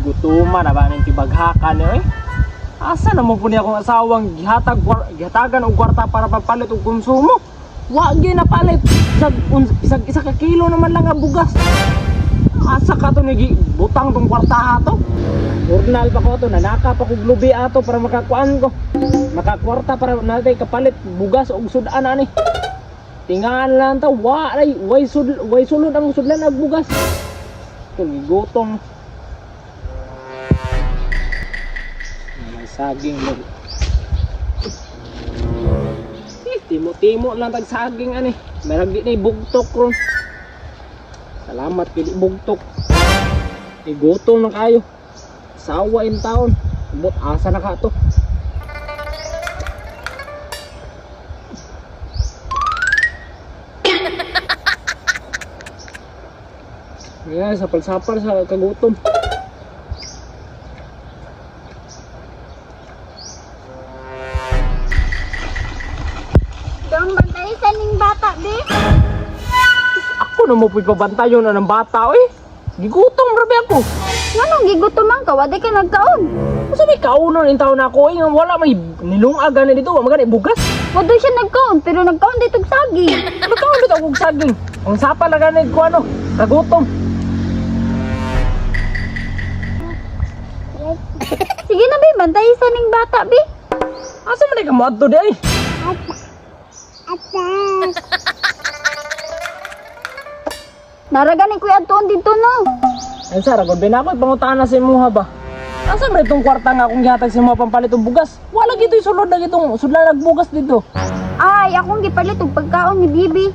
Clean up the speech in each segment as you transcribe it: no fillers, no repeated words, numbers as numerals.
Gutuma na ba ning tibaghakan eh. Asa na mo po niya akong asawang gihatag gihatagan og kwarta para papalit og konsumo? Wa gyud napalit. Isag, isag isa ka kilo naman lang nga bugas. Asa ka to nigi butang tong kwarta ato? Jornal pa ko ato, nanaka pa kog lubi ato para makakuan ko. Makakwarta para natay kapalit bugas og sudan ani. Tingahan lang ta, wa ay way sud way sulod ang sudlan og bugas. Ito, gigutom. May saging mo. Eh, timo-timo lang tag saging ani. Merag di na bugtok ron. Salamat kay di bugtok. Igutom na kayo. Sawa in taon. Ubot asa na ka to. Yeah, sapal-sapal sa kagutom. Dong, bantay sa ning bata, be. Ako na mo po'y pabantayon na ng bata, oy. Gigutom rabi ako. Nganong gigutom ka, wadi ka nagkaon. Unsa may kaunon in taon ako, oy, nga wala may nilungag gani dito, wa magani bugas. Wado siya nagkaon, pero nagkaon dito og saging. Nagkaon dito og saging. Ang sapa lang gani ko ano, kagutom. Sige na, be, bantay sa ning bata, be. Asa man ka moadto di ay? Nara gani kuya adtuon dito no. Ay sara gud ben ako pangutana sa imuha ba. Asa man itong kwarta nga akong gihatag sa imuha pampalit og bugas? Wala gito sulod na gitong sudlan nagbugas dito. Ay, akong gipalit og pagkaon ni Bibi.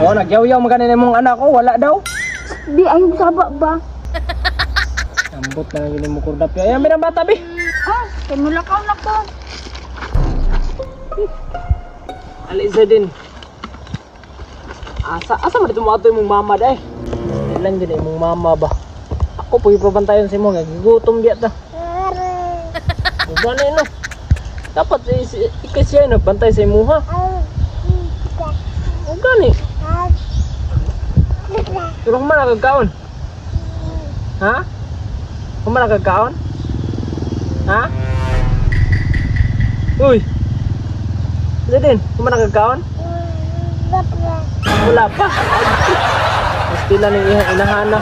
Oh, nagyaw-yaw man gani imong anak ko, wala daw. Bi, ayaw saba ba? Ambot na lang yun mo kurdapi. Ayan, may bata bi. Ah, kay mulakaw na ko. Alisa din. Asa, asa man ito mo ato imong mama day? Ilan dyan imong mama ba? Ako po ipabantayan sa imo nga gigutom diya ta. Gani no. Dapat ikay siya nagbantay sa imuha. O gani. Pero kung man nakagkaon. Ha? Kung man nakagkaon? Ha? Uy. Isa din, kung man nakagkaon? Wala pa. Pastila ng inahana.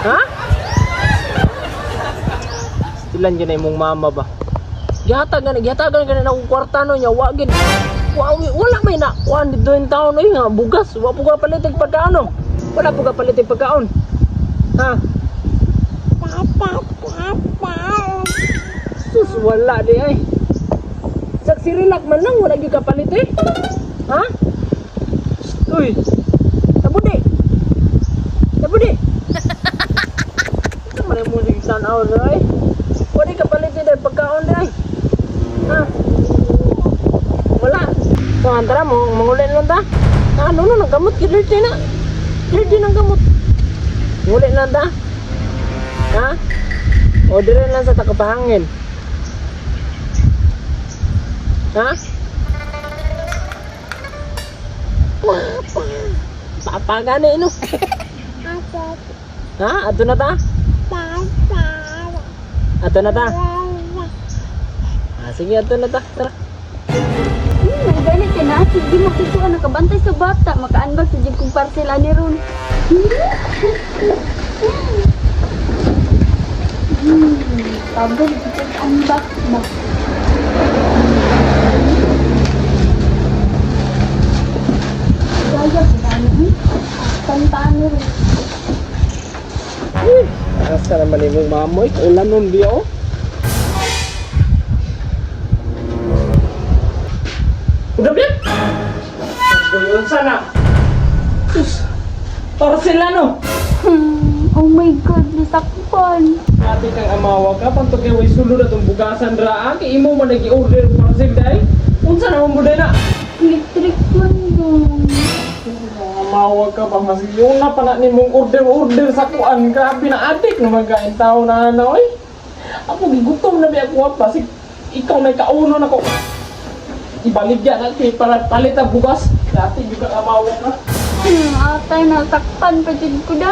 Ha? Pastilan dyan na imong mama ba? Gihatag gani, gihatag gani na akong kwarta no niya, wa gid. Wa wala may na kuan dito in town oy nga bugas, wa po ka palit og pagkaon no. Wala po ka palit og pagkaon. Ha? Sus, wala di ay. Sa sirilak man lang wala gyud kapalit eh. Ha? Uy. Tabudi. Tabudi. Ito man mo sige tanaw ay. Wala ka palit eh pagkaon di ay. Ha? Wala. So, antara mo, mangulin lang ta. Ano no, nagkamot kay dirty na. Dirty ng gamot. Ngulin lang ta. Ha? O dire lang sa takapahangin. Ha? Papa gani no. Ha? Ato na ta? Ato na ta? Ah, sige, ato na ta. Tara. Gani kay na sige mo kito ka nakabantay sa bata, maka-unbox sa jud kong parcel ani ron. Pagod jud unbox ba. Gaya sa ano? Kantaan ni ron. Asa naman imong mamoy? Ulan nun biya oh. Udah biya? Uy, unsa na? Sus, para sila no. Oh my God, nasakpan. Ate kang amawa ka, panto kay way sulod atong bugasan ra. Kay imo man nagi-order parcel dai. Unsa naman mo na? Electric man dong. Amawa ka ba mas yun na pa na nimong order-order sa kuan. Grabe na adik na magkain tao na ana oy. Ako gigutom na biya ko pa si ikaw may kauno na ko. Ibaligya na kay para palit ang bugas. Dati juga amawa ka. Atay, nasaktan pa jud ko da.